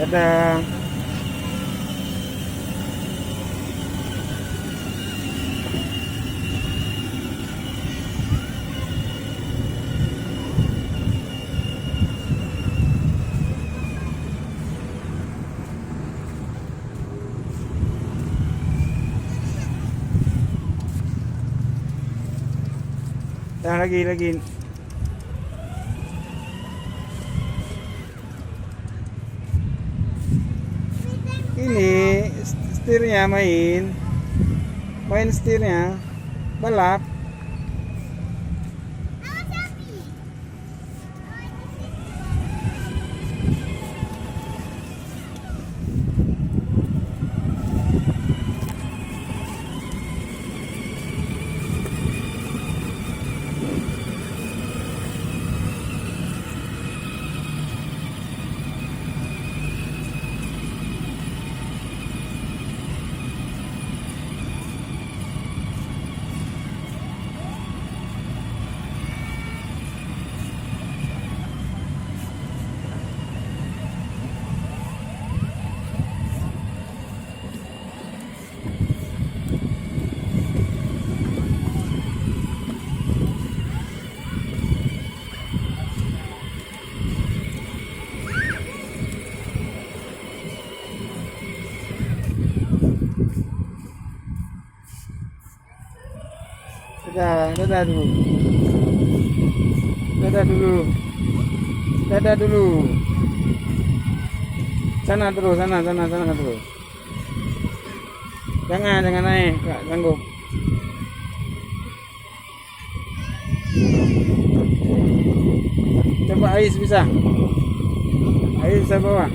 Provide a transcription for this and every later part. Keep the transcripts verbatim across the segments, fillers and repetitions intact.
Dadah. Dah lagi, lagi. Ini setirnya main. Main setirnya. Balap. Dadah, dadah dulu. Dadah dulu. Dadah dulu. Sana terus, sana, sana, sana terus. Jangan, jangan naik, tak sanggup. Coba Ais bisa. Ais bisa bawa.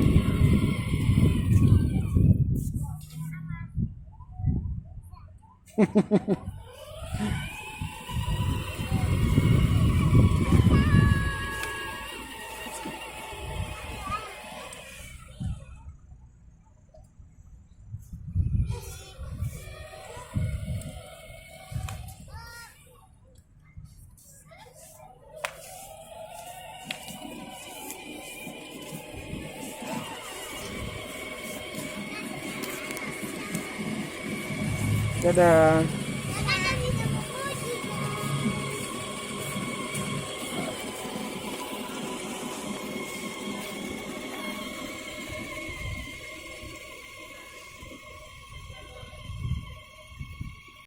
Dadah.